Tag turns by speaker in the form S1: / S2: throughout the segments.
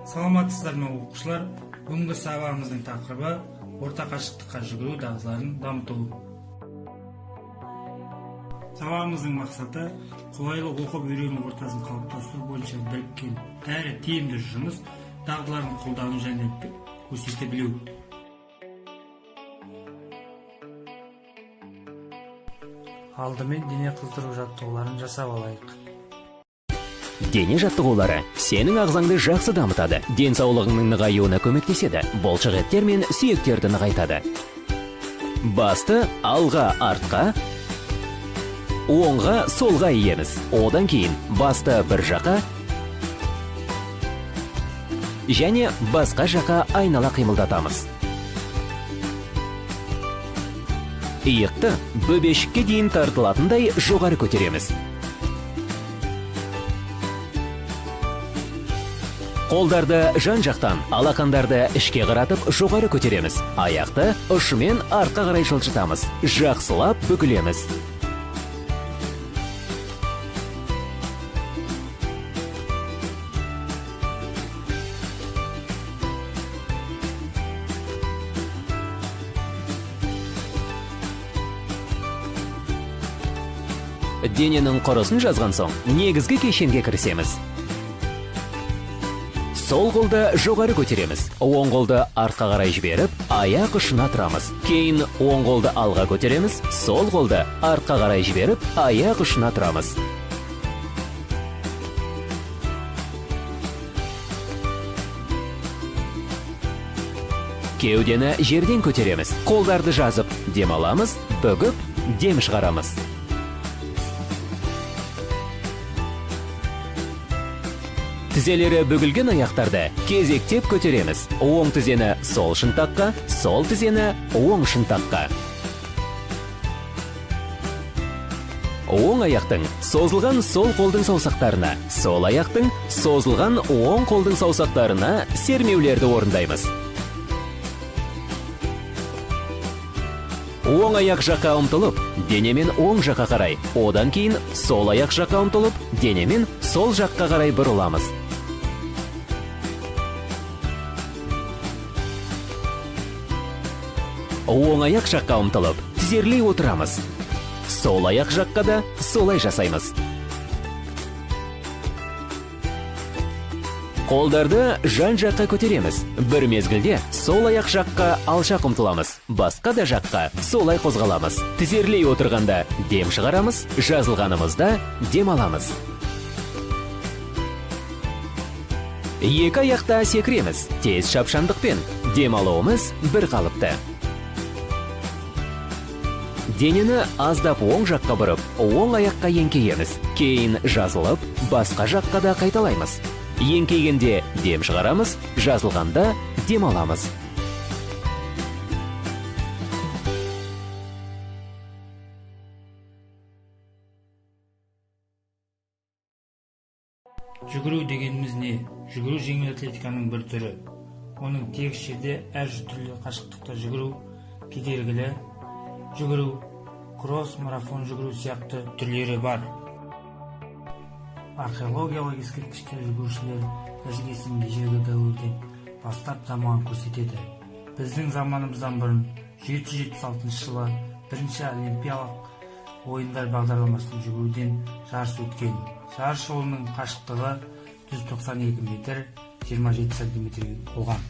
S1: Саламатсыздар ма, оқушылар? Бүгінгі сабағымыздың тақырыбы орта қашықтыққа жүгіру дағдыларын дамыту. Сабағымыздың мақсаты қолайлы оқып үйрену ортасын қалыптастыру бойынша біріккен әрі тиімді жұмыс дағдыларын қолдану және көрсете білу. Алдымен дене қыздыру жаттығуларын жасап алайық.
S2: Дене жаттығулары сенің ағзаңды жақсы дамытады, денсаулығыңның нығаюына көмектеседі, бұлшық еттер мен сүйектерді нығайтады. Басты алға, артқа, оңға, солға иеміз. Одан кейін басты бір жаққа және басқа жаққа айнала қимылдатамыз. Иықты бөбешікке дейін тартылатындай жоғары көтереміз. Қолдарды жан-жақтан, алақандарды ішке қаратып жоғары көтереміз. Аяқты ұшымен артқа қарай жылжытамыз. Жақсылап бүгілеміз. Дененің құрысын жазған соң, негізгі кешенге кірісеміз. Сол қолды жоғары көтереміз, оң қолды артқа қарай жіберіп, аяқ ұшына тұрамыз. Кейін оң қолды алға көтереміз, сол қолды артқа қарай жіберіп, аяқ ұшына тұрамыз. Кеудені жерден көтереміз, қолдарды жазып, дем аламыз, бүгіп, дем шығарамыз. Тізелері бүгілген аяқтарды кезектеп көтереміз. Оң тізені сол шынтаққа, сол тізені оң шынтаққа. Оң аяқтың созылған сол қолдың саусақтарына, сол аяқтың созылған оң қолдың саусақтарына сермеулерді орындаймыз. Оң аяқ жаққа ұмтылып, денемен оң жаққа қарай, одан кейін сол аяқ жаққа ұмтылып, денемен сол жаққа қарай бұрыламыз. Оң аяқ жаққа ұмтылып, тізерлей отырамыз. Сол аяқ жаққа да солай жасаймыз. Қолдарды жан-жаққа көтереміз. Бір мезгілде сол аяқ жаққа алшақ ұмтыламыз. Басқа да жаққа солай қозғаламыз. Тізерлей отырғанда дем шығарамыз, жазылғанымызда дем аламыз. Екі аяқта секіреміз. Тез шапшаңдықпен дем алуымыз бір қалыпты. Денені аздап оң жаққа бұрып, оң аяққа еңкейеміз. Кейін жазылып, басқа жаққа да қайталаймыз. Еңкейгенде дем шығарамыз, жазылғанда дем аламыз.
S1: Жүгіру дегеніміз не? Жүгіру жеңіл атлетиканың бір түрі. Оның тегіс жерде әр түрлі қашықтықта жүгіру, кедергілі жүгіру, кросс, марафон жүгіру сияқты түрлері бар. Археологиялық ескерткіштер жүгірушілер бәсекесінің ежелгі дәуірден бастап дамыған көрсетеді. Біздің заманымыздан бұрын 776 жылы бірінші олимпиялық ойындар бағдарламасының жүгіруден жарыс өткен. Жарыс жолының қашықтығы 192 метр 27 сантиметр болған.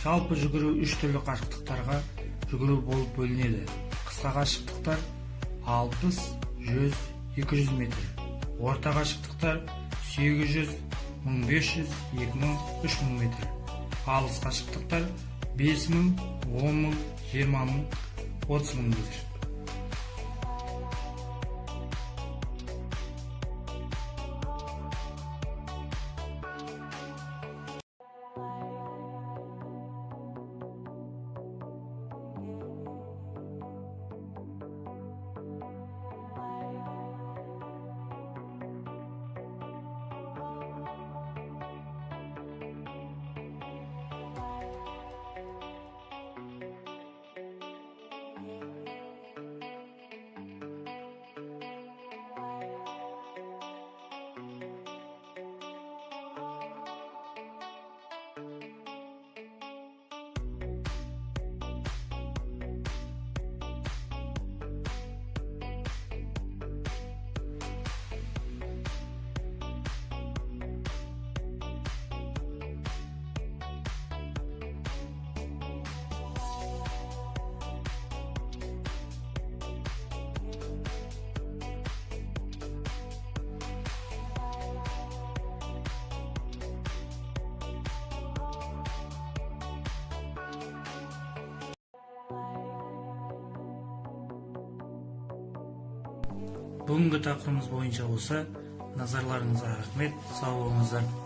S1: Жалпы жүгіру үш түрлі қашықтықтарға жүгіру болып бөлінеді. Қысқа қашықтықтар 60, 100, 200 метр. Орта қашықтықтар 800, 1500, 2000, 3000 метр. Алыс қашықтықтар 5000, 10000, 20000, 30000 метр. Бүгінгі тақырыбымыз бойынша осы. Назарларыңызға рахмет, сау болыңыздар.